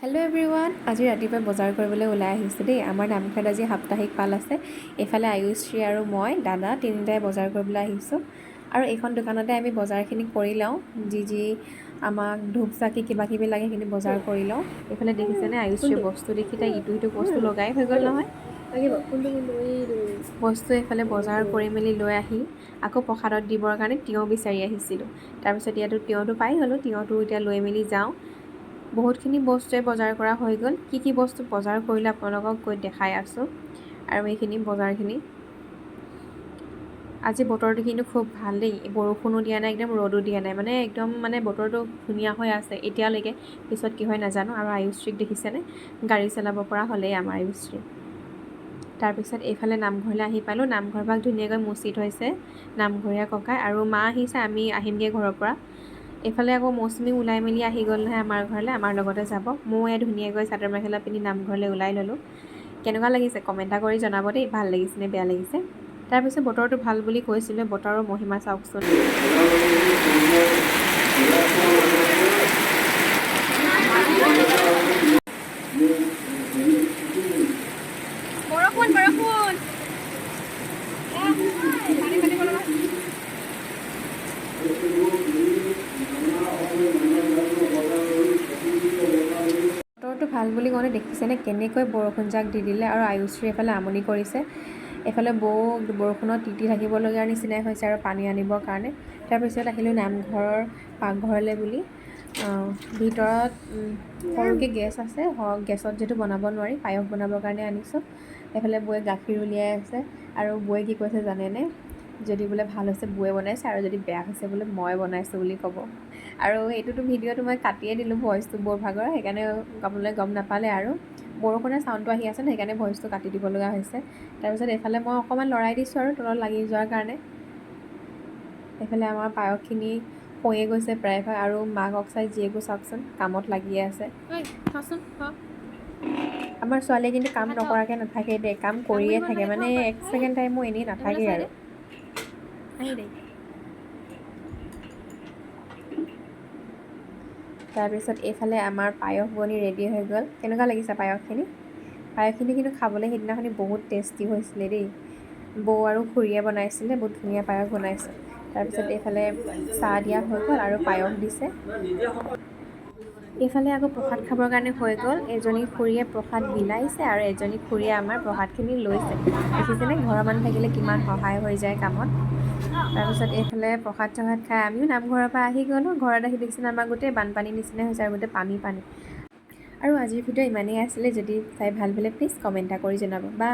Hello' everyone, আজি ৰাতিপুৱাই বজাৰ কৰিবলৈ ওলাই আহিছোঁ দেই। আমাৰ নামঘৰত আজি সাপ্তাহিক পাল আছে। এইফালে আয়ুশ্ৰী আৰু মই, দাদা তিনিটাই বজাৰ কৰিবলৈ আহিছোঁ আৰু এইখন দোকানতে আমি বজাৰখিনি কৰি লওঁ। যি যি আমাক ধূপ, চাকি, কিবা কিবি লাগে, সেইখিনি বজাৰ কৰি লওঁ। এইফালে দেখিছেনে, আয়ুশ্ৰীৰ বস্তু দেখি তাই ইটো সিটো বস্তু লগাই হৈ গ'ল নহয়। লাগিব কোনটো কোনটো এইটো? বস্তু এইফালে বজাৰ কৰি মেলি লৈ আহি আকৌ প্ৰসাদত দিবৰ কাৰণে তিয়ঁহ বিচাৰি আহিছিলোঁ। তাৰপিছত ইয়াতো তিয়ঁহটো পাই গ'লোঁ। তিয়ঁহটো এতিয়া লৈ মেলি যাওঁ। বহুতখিনি বস্তুৱে বজাৰ কৰা হৈ গ'ল। কি কি বস্তু বজাৰ কৰিলোঁ, আপোনালোকক গৈ দেখাই আছোঁ। আৰু এইখিনি বজাৰখিনি। আজি বতৰটো কিন্তু খুব ভাল দেই। বৰষুণো দিয়া নাই, একদম ৰ'দো দিয়া নাই, মানে একদম মানে বতৰটো ধুনীয়া হৈ আছে এতিয়ালৈকে। পিছত কি হয় নাজানো। আৰু আয়ুশ্ৰীক দেখিছেনে? গাড়ী চলাব পৰা হ'লেই আমাৰ আয়ুশ্ৰী। তাৰপিছত এইফালে নামঘৰলৈ আহি পালোঁ। নামঘৰ ভাগ ধুনীয়াকৈ মুচি থৈছে নামঘৰীয়া ককাই আৰু মা আহিছে। আমি আহিমগৈ ঘৰৰ পৰা। এইফালে আকৌ মৌচুমী ওলাই মেলি আহি গ'ল নহয় আমাৰ ঘৰলৈ, আমাৰ লগতে যাব। ময়ো এয়া ধুনীয়াকৈ চাদৰ মেখেলা পিন্ধি নামঘৰলৈ ওলাই ল'লোঁ। কেনেকুৱা লাগিছে কমেণ্ট এটা কৰি জনাব দেই, ভাল লাগিছে নে বেয়া লাগিছে। তাৰপিছত বতৰটো ভাল বুলি কৈছিলোঁ, বতৰৰ মহিমা চাওকচোন। বৰষুণ, বৰষুণ, পানী পাতিব লগা। বতৰটো ভাল বুলি কওঁতে দেখিছেনে কেনেকৈ বৰষুণজাক দি দিলে! আৰু আয়ুশ্ৰী এফালে আমনি কৰিছে, এইফালে বৌ বৰষুণত তিতি থাকিবলগীয়াৰ নিচিনাই হৈছে আৰু পানী আনিবৰ কাৰণে। তাৰপিছত আহিলোঁ নামঘৰৰ পাকঘৰলৈ বুলি। ভিতৰত সৰুকৈ গেছ আছে, গেছত যিহেতু বনাব নোৱাৰি, পায়স বনাবৰ কাৰণে আনিছোঁ। এইফালে বৌয়ে গাখীৰ উলিয়াই আছে আৰু বৌয়ে কি কৈছে জানেনে? যদি বোলে ভাল হৈছে, বৌয়ে বনাইছে আৰু যদি বেয়া হৈছে বোলে মই বনাইছোঁ বুলি ক'ব। আৰু এইটোতো ভিডিঅ'টো মই কাটিয়ে দিলোঁ ভইচটো বৌৰ ভাগৰ, সেইকাৰণে আপোনালোকে গম নাপালে। আৰু বৰষুণৰ চাউণ্ডটো আহি আছে ন, সেইকাৰণে ভইচটো কাটি দিব লগা হৈছে। তাৰপিছত এইফালে মই অকণমান লৰাই দিছোঁ আৰু তলত লাগি যোৱাৰ কাৰণে। এইফালে আমাৰ পায়সখিনি হৈয়ে গৈছে প্ৰায়ভাগ। আৰু মাকক চাই জীয়েকো চাওকচোন, কামত লাগিয়ে আছে। ঐ, থচোন, থ। আমাৰ ছোৱালীয়ে কিন্তু কাম ভাত থ। নকৰাকৈ নাথাকে দেই, কাম কৰিয়ে কৰিব থাকে। নালাগে, মানে থ। এক ছেকেণ্ড টাইমো এনেই এইফালে নাথাকে। চাই আৰু দে। আহি দে। তাৰপিছত এইফালে আমাৰ পায়স বনি ৰেডি হৈ গ'ল। কেনেকুৱা লাগিছে পায়সখিনি? পায়সখিনি কিন্তু খাবলৈ সেইদিনাখনি বহুত টেষ্টি হৈছিলে দেই। বৌ আৰু খুৰীয়ে বনাইছিলে, বহুত ধুনীয়া পায়স বনাইছে। তাৰপিছত এইফালে চাহ দিয়া হৈ গ'ল আৰু পায়স দিছে। এইফালে আকৌ প্ৰসাদ খাবৰ কাৰণে হৈ গ'ল। এজনী খুৰীয়ে প্ৰসাদ বিলাইছে আৰু এজনী খুৰীয়ে আমাৰ প্ৰসাদখিনি লৈছে। দেখিছেনে, ঘৰৰ মানুহ থাকিলে কিমান সহায় হৈ যায় কামত! তাৰপিছত এইফালে প্ৰসাদ চসাদ খাই আমিও নামঘৰৰ পৰা আহি গ'লোঁ। ঘৰত আহি দেখিছেনে, আমাৰ গোটেই বানপানীৰ নিচিনা হৈছে আৰু গোটেই পানী পানী। আৰু আজিৰ ভিডিঅ' ইমানেই আছিলে। যদি চাই ভাল পালে, প্লিজ কমেণ্ট এটা কৰি জনাব বা